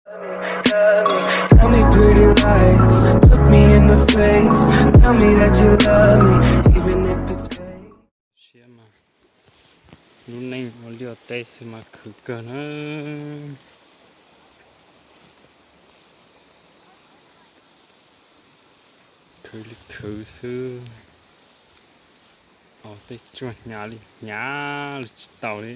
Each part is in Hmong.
Tell me pretty lies, look me in the face, tell me that you love me, even if it's fake. Siab mas, lub neej ua liaj teb xwb mas khwv kawg na. Khwv li khwv xwb. Os, tej tsuag hnyav li hnyav li tsis tau li.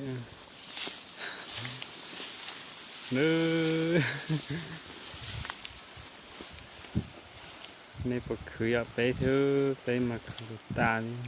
Nej puas khwv yam peb thiab, peb mas khwv tas li.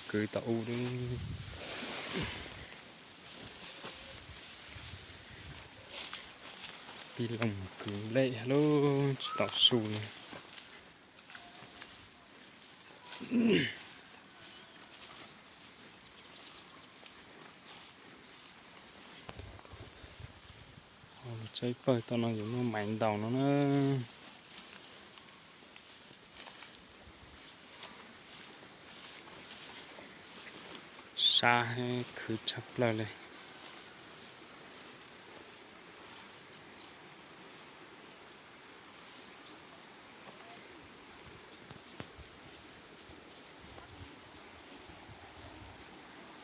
Kwv tau ub, tij laug kwv lej lub tsis tau su li. Tsaib pawg tau no yuav muaj maiv ntaus no na. Sab khwv tshaj plaws li.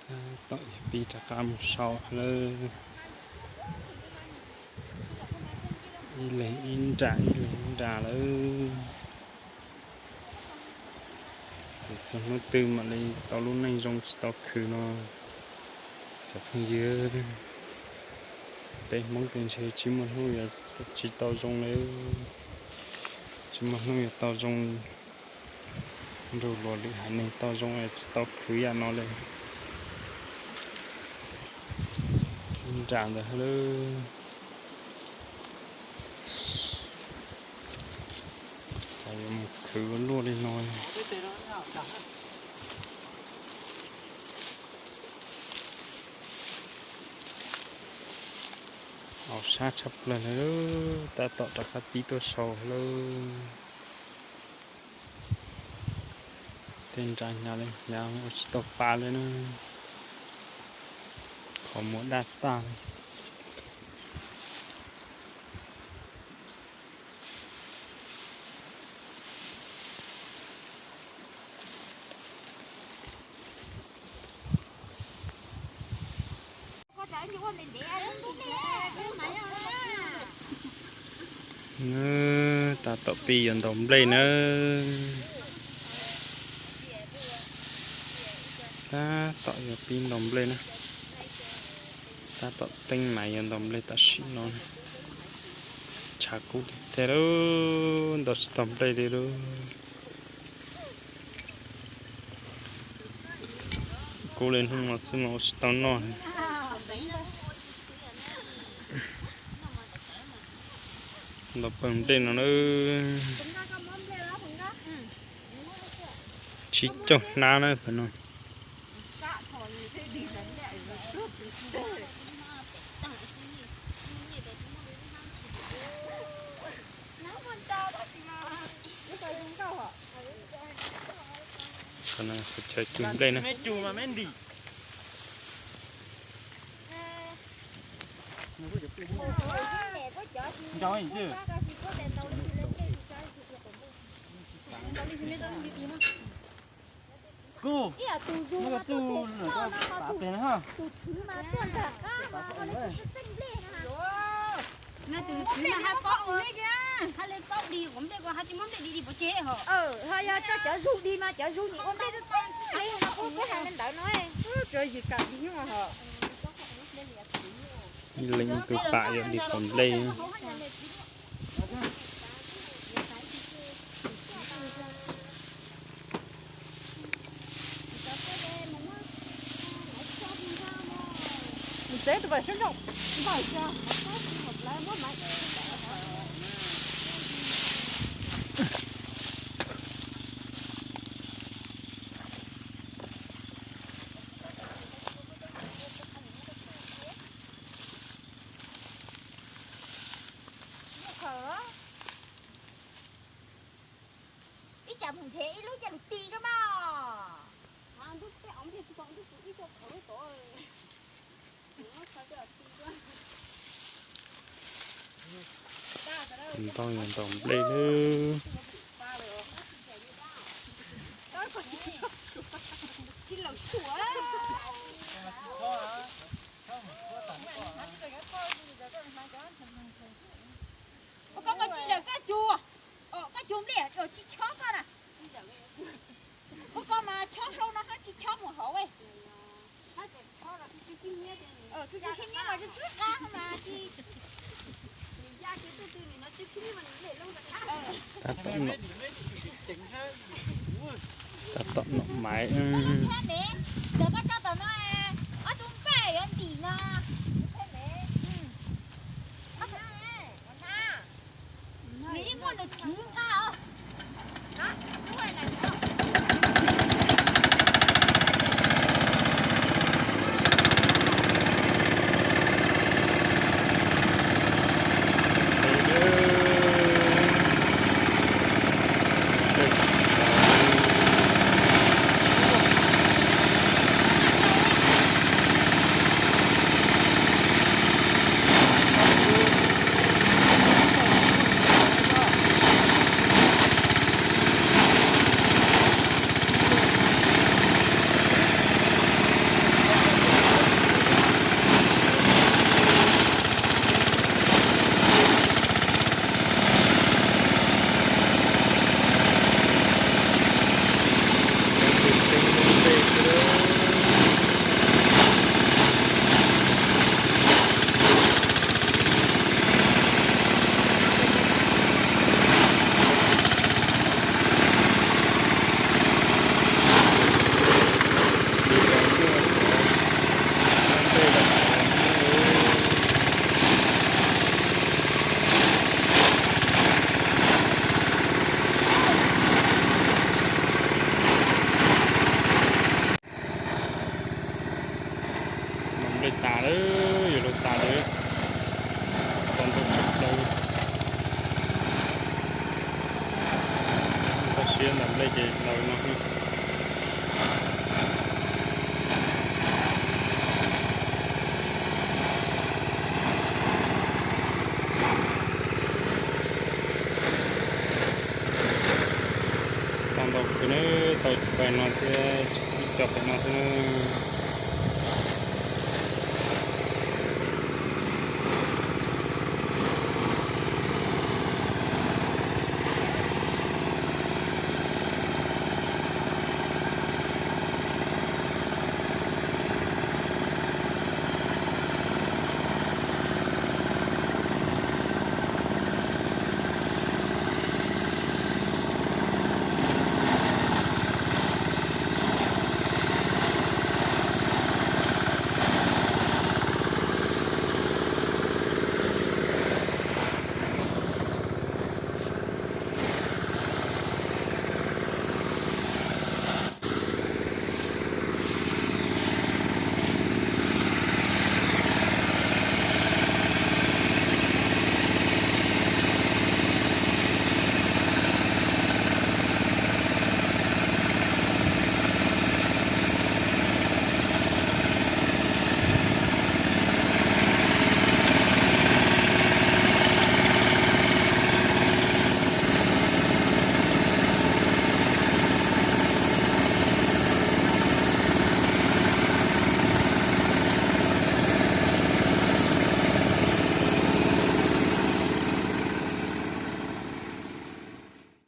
Tab tom yog pib rov qab mus sau lawm. Ib leeg ib nra, ib leeg ib nra lawm. Ces txog hnub twg mam li tau lub neej zoo tsis tau khwv no, cov phooj ywg. Peb Hmoob ces ntshe tsis muaj hnub yuav tsis tau zoo li. Tsis muaj hnub yuav tau zoo nrog luag lwm haiv neeg tau zoo es tsis tau khwv yam no li. Ib nra ntawd lawm. pw luaj li no. Hauv sab tshaj plaws lawm, tab tom rov qab pib tuaj sau lawm. Tej nra hnyav li hnyav ua tsis tau pa li na. Qhov muag daj tag li. Tab tom pib yuav ntaus nplej na. Tab tom yuav pib ntaus nplej na. Tab tom teeb maiv yuav ntaus nplej tam sim no. Tshav kub tiag tiag lauj, ntaus tsis tau nplej li lauj. Kub li hnub no xwb mas ua tsis tau noj. Ntaus pawg nplej no na. Tsib caug hnab na pawg no. Qhov no chaw cug nplej na. Kuv, muab koj txuj lwm koj pav pem na ha. Tus twv mas haj paub ua nplej, haj li paub di quav nplej ko haj tsis muab nplej di di pov tseg ho. Ho yog coj cov zug di mas cov zug nyim ua nplej txeeb li no, kuv hais li ntawd no. Tsuav yim kam di nyuj ho. Ib leeg ib tug pam yuav di quav nplej. Ib tsam mus nrhiav ib lub coj lus ti rau mas. Ntau yog ntaus nplej lawm. Ua koj mas tsis zawm koj cug, koj cug nplej tsis chob koj na. Ua koj mas chob sau no hab tsis chob mus hauv. Tsis tsis khib niab mas tsis tsis qab mas tsis. Tab tom, tab tom nom maiv. Ntawm koj tso tom no, ob tug npaj yuav ntim no. Nws yeej muaj nws tswv nqa os. Ntawm nplej ces laus li no xwb. Tau ntau kawg na, tau pem no thiab ib co pem no thiab na.